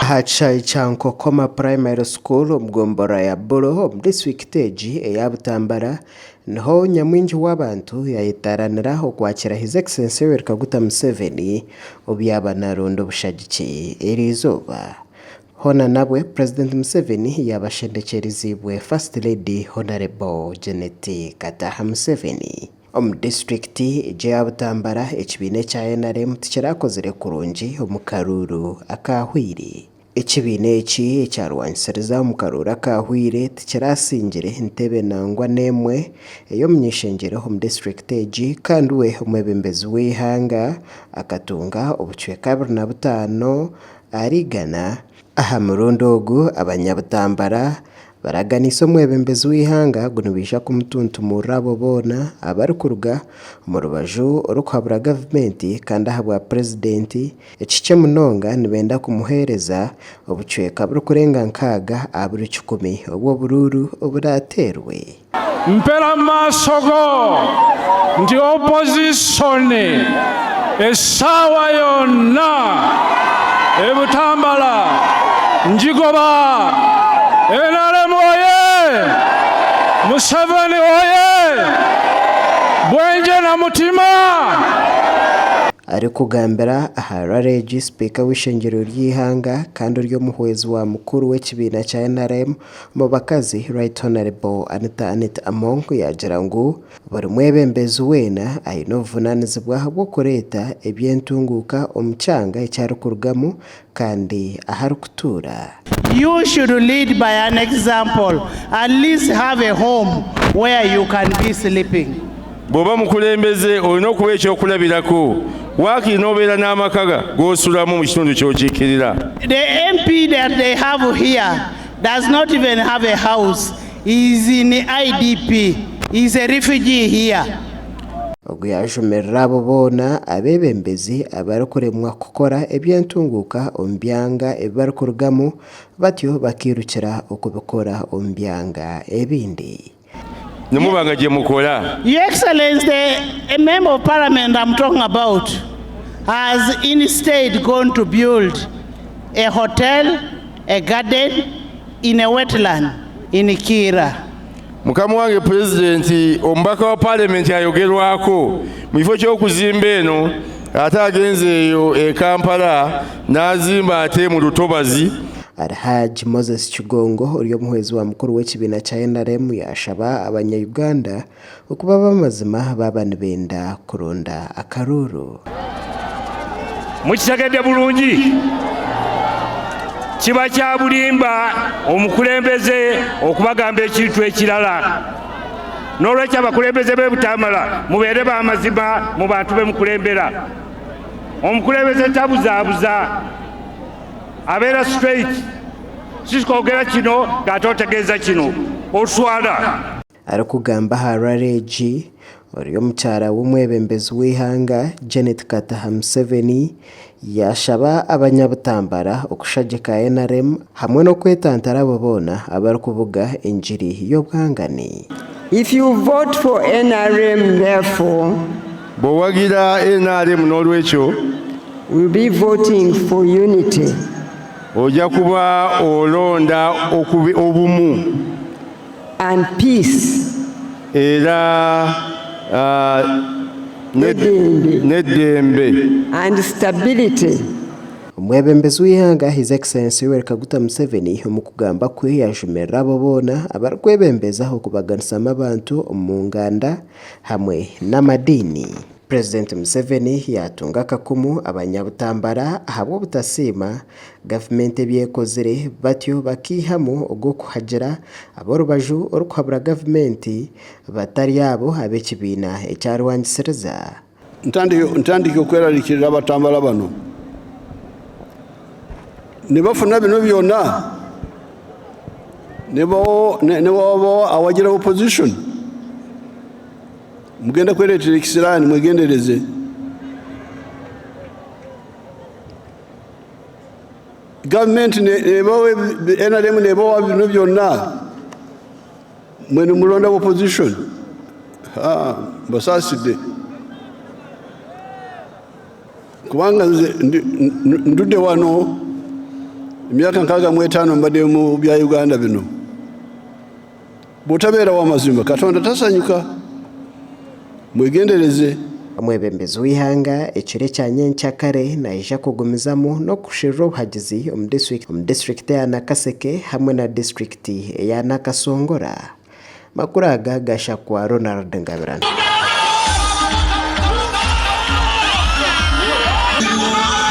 Aha kishaayi kya Nkokoma Primary School omu gomborora ya Bulo omu disiturikiti egi eya Butambala niho nyamwingi w'abantu yayetaranira okwakira His Excellency Yoweri Kaguta Museveni obu yaaba naronda obushagiki eriizooba. Hoona nabwe Purezidenti Museveni yaaba ashendekyeriziibwe First Lady Honarebo Janet Kataha Museveni. Omu disiturikiti egi eya Butambala, ekibiina ekya NRM tikirakozire kurungi omu karuuru akaahweire. Ekibiina eki ekyarwanisiriza omu karuuru akaahweire tikirasingire ntebe nangwa n'emwe ey'omuny'ishengyero omu disiturikiti egi kandi we omwebembezi w'eihanga akatunga obucweka 25 ahari igana. Aha murundi ogu, abanyabutambara baraganiise omwebembezi w'eihanga ngu nibaija kumutuntumurira abo boona abarikuruga omu rubaju orikuhabura gavumenti kandi ahabwa purezidenti ekikye munonga nibenda kumuheereza obucweka burikurenga nkaaga aha buri kikumi obw'oburuuru oburateerwe. Mpera mu maaso go nti opozisoni essaawa yonna e Butambala ngigoba. Nrm oye! Museveni oye! Bwengye na mutima! Arikugambira aha rally egi, Sipiika w'eishengyero ry'eihanga kandi ori omuhwezi wa mukuru w'ekibiina kya NRM Omu bakazi, Right Honourable Anita Annet Among yaagira ngu buri mwebembezi weena aine obuvunaanizibwa bw'okureeta eby'entunguuka omu kyanga eki arikurugamu kandi ahu arikutuura. You should lead by an example, at least have a home where you can be sleeping. Bw'oba mukulembeze olina okuba ekyokulabirako waakiri n'obeera n'amaka g'osulamu mu kitundu ky'okiikirira. The MP that they have here does not even have a house, he is in IDP, he is a refugee here. Ogu yaajumirira abo boona abeebembezi abarikuremwa kukora eby'entunguuka omu byanga ebi barikurugamu batyo bakairukira okubikora omu byanga ebindi. Nimuba nga gye mukora. Your Excellency, the Member of Parliament I'm talking about has instead gone to build a hotel, a garden in a wetland in Kiira. Mukama wange Pulezidenti, omubaka wa Paalamenti ayogerwako mu kifo ky'okuzimba eno ate agenze eyo e Kampala n'azimba ate mu lutobazi. Alhaj Moses Kigongo ori omuhwezi wa mukuru w'ekibiina kya NRM yaashaba abanya Uganda okuba ab'amazima baaba nibenda kuronda akaruuru. Mukitegedde bulungi? Kiba kya bulimba omukulembeze okubagamba ekintu ekirala. N'olwekyo abakulembeze b'e Butamala mubeere ba mazima mu bantu be mukulembera. Omukulembeze tabuzaabuza, abeera straight. Si kwogera kino ng'ate otegeeza kino, oswala. Arikugamba aha rally egi, ori omukyara w'omwebembezi w'eihanga Janet Kataha Museveni yaashaba abanyabutambara okushagika NRM hamwe n'okwetantara abo boona abarikubuga engiri y'obwangani. If you vote for nrm therefore. Bw'owagira nrm n'olwekyo. Will be voting for unity. Oja kuba olonda obumu. And peace. Era n'eddembe. And stability. Omwebembezi w'eihanga His Excellency Yoweri Kaguta Museveni omu kugamba kwe yajumirira abo boona abarikwebembeza okubaganisamu abantu omu nganda hamwe n'amadiini. Purezidenti Museveni yaatunga akakumu abanyabutambara ahabw'obutasiima gavumenti ebi ekozire batyo bakaihamu ogw'okuhagira ab'orubaju orikuhabura gavumenti batari abo ab'ekibiina ekyarwangisiriza. Ntandike okwerarikirira abatambara bano. Nibafuna bino byona nibabaho awagira opposition. Mugenda kwereetera ekisiraani mwegendereze. Gavumenti nebawa NRM nebawa bino byonna mwe nimulonda opposition. Mbasaasidde kubanga nze ndudde wano. Emyaka 65 mbadde mu bya Uganda bino. Bw'otabeera wa mazima Katonda tasanyuka. Mwegendereze. Omwebembezi w'eihanga ekiro ekya nyencakare naija kugumizamu n'okusherura obuhagizi omu disiturikiti eya Nakaseke hamwe na disiturikiti eya Nakasongora. Amakuru aga gashakwa Ronald Ngabirano.